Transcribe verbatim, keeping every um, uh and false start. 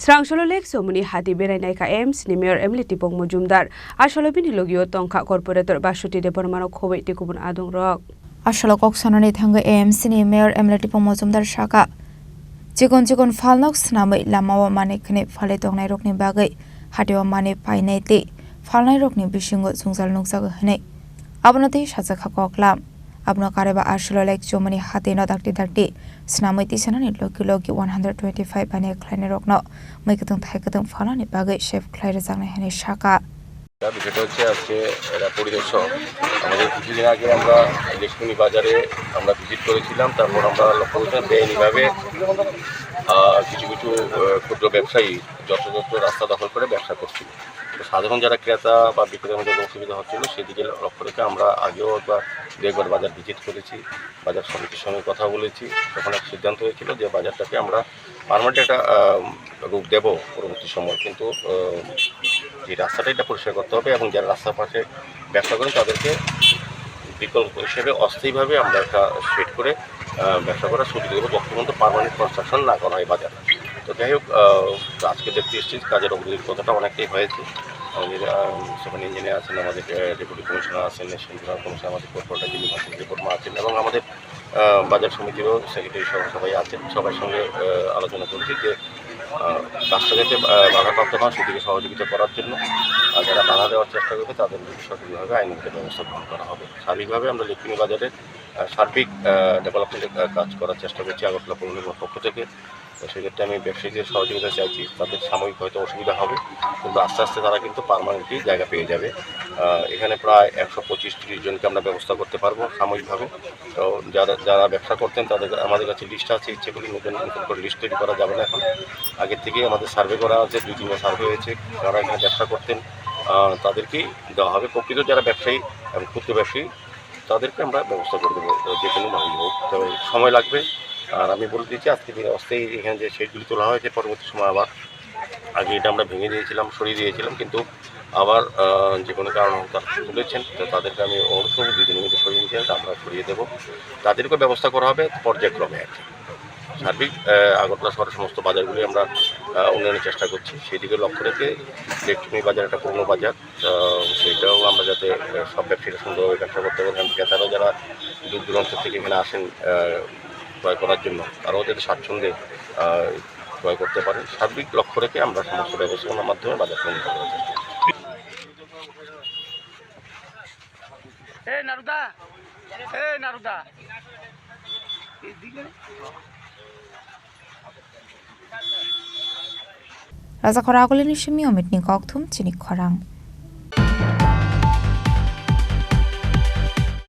Rangsolo Lake chomoni hati berai naikha A M C ni Mayor M L A Tipong Mojumdar. Asolo bini logio tongkha Corporator Basuti Debbarmano khoboi tei kubun adongrok. Asolo kok sanani thangwi A M C ni Mayor M L A Tipong Mojumdar sakha, chikon chikon phalnok swnamwi lamao manwi khwnwi phalwi tongnairokni bagwi hatio manwi painai tei phalnairokni bisingo jwngjal nukjago hwnwi. Abono tei sajakha koklam. Abono kareba Asolo Lake chomoni hatino dakti dakti swnamwi tisanani logi logi one hundred twenty-five baniya khlainairokno mui kwthwng thai kwthwng phalnani bagwi save khlai rwjaknai hwnwi sakha. বিষয়টা হচ্ছে আজকে এরা পরিদর্শক। আমাদের কিছুদিন আগে আমরা ইলেকট্রনিক বাজারে আমরা ভিজিট করেছিলাম, তারপর আমরা লক্ষ্য করেছিলাম বেআইনিভাবে, আহ, কিছু কিছু, আহ, ক্ষুদ্র ব্যবসায়ী যথাযথ রাস্তা দখল করে ব্যবসা করছিল। তো সাধারণ যারা ক্রেতা বা বিক্রেতার মধ্যে অসুবিধা হচ্ছিল, সেদিকে লক্ষ্য রেখে আমরা আগেও একবার, দু একবার বাজার ভিজিট করেছি, বাজার সমিতির সঙ্গে কথা বলেছি। তখন এক সিদ্ধান্ত হয়েছিল যে বাজারটাকে আমরা পার্মানেন্ট একটা, আহ, রূপ দেব পরবর্তী সময়, কিন্তু, আহ, যে রাস্তাটা এটা পরিষ্কার করতে হবে এবং যারা রাস্তার পাশে ব্যবসা করেন তাদেরকে বিকল্প হিসেবে অস্থায়ীভাবে আমরা একটা শেড করে, আহ, ব্যবসা করার সুযোগ দেবো, যতক্ষণ পর্যন্ত পার্মানেন্ট কনস্ট্রাকশন না করা হয় বাজার। তো যাই হোক, আহ, তো আজকে দেখতে এসেছি কাজের অগ্রগতি কতটা অনেকটাই হয়েছে। আমাদের, আহ, সেখানে ইঞ্জিনিয়ার আছেন, আমাদের, আহ, ডেপুটি কমিশনার আছেন, সেন্ট্রাল কমিশনার, আমাদের কর্পোরেটর যিনি আছেন, রিপোর্ট মা আছেন এবং আমাদের, আহ, বাজার সমিতিরও সেক্রেটারি সহ সবাই আছেন। সবার সঙ্গে, আহ, আলোচনা করছি যে, আহ, কাজটা যাতে, আহ, বাধাপ্রাপ্ত হয় সেদিকে সহযোগিতা করার জন্য, আর যারা বাধা দেওয়ার চেষ্টা করবে তাদের বিরুদ্ধে সঠিকভাবে আইনগত ব্যবস্থা গ্রহণ করা হবে। সার্বিকভাবে আমরা লেকটুনি বাজারের, আহ, সার্বিক, আহ, ডেভেলপমেন্টের, আহ, কাজ করার চেষ্টা করছি আগরতলা পৌর নিগমের পক্ষ থেকে। তো সেক্ষেত্রে আমি ব্যবসায়ীদের সহযোগিতা চাইছি, তাদের সাময়িক হয়তো অসুবিধা হবে, কিন্তু আস্তে আস্তে তারা কিন্তু পার্মানেন্টলি জায়গা পেয়ে যাবে। আহ, এখানে প্রায় একশো পঁচিশ তিরিশ জনকে আমরা ব্যবস্থা করতে পারবো সাময়িকভাবে। তো যারা, যারা ব্যবসা করতেন তাদের, আমাদের কাছে লিস্ট আছে, ইচ্ছে করলে নতুন, নতুন করে লিস্ট তৈরি করা যাবে না এখন। আগে থেকেই আমাদের সার্ভে করা আছে, দুই তিনটা সার্ভে হয়েছে, যারা এখানে ব্যবসা করতেন, আহ, তাদেরকেই দেওয়া হবে। প্রকৃত যারা ব্যবসায়ী এবং ক্ষুদ্র ব্যবসায়ী তাদেরকে আমরা ব্যবস্থা করে দেবো, আহ, যে কোনোভাবেই হোক। তবে সময় লাগবে। আর আমি বলে দিচ্ছি, আজকে দিনে অস্থায়ী এখানে যে শেডগুলি তোলা হয়েছে, পরবর্তী সময় আবার, আগে এটা আমরা ভেঙে দিয়েছিলাম, সরিয়ে দিয়েছিলাম, কিন্তু আবার, আহ, যে কোনো কারণ হোক তারা তুলেছেন, তো তাদেরকে আমি অনুরোধ করবো দুই দিনের মধ্যে সরিয়ে নিতে, আমরা সরিয়ে দেবো। তাদেরকে ব্যবস্থা করা হবে পর্যায়ক্রমে আর কি। সার্বিক, আহ, আগরতলা শহরের সমস্ত বাজারগুলি আমরা, আহ, উন্নয়নের চেষ্টা করছি। সেই দিকে লক্ষ্য রেখে লেকটুনি বাজার একটা পুরনো বাজার, আহ, সেইটাও আমরা যাতে, আহ, সব ব্যবসায়ীরা সুন্দরভাবে ব্যবসা করতে পারেন, এবং ক্রেতারাও যারা দূর দূরান্ত থেকে এখানে আসেন, আহ, ক্রয় করার জন্য, তারাও যাতে স্বাচ্ছন্দ্যে, আহ, ক্রয় করতে পারেন, সার্বিক লক্ষ্য রেখে আমরা সমস্ত ব্যবস্থাপনার মাধ্যমে বাজার সংস্থান করার চেষ্টা করছি। এই নারুদা, এই নারুদা, এদিকে। Raja Khoragulini simi Omitni kokthum chini khorang.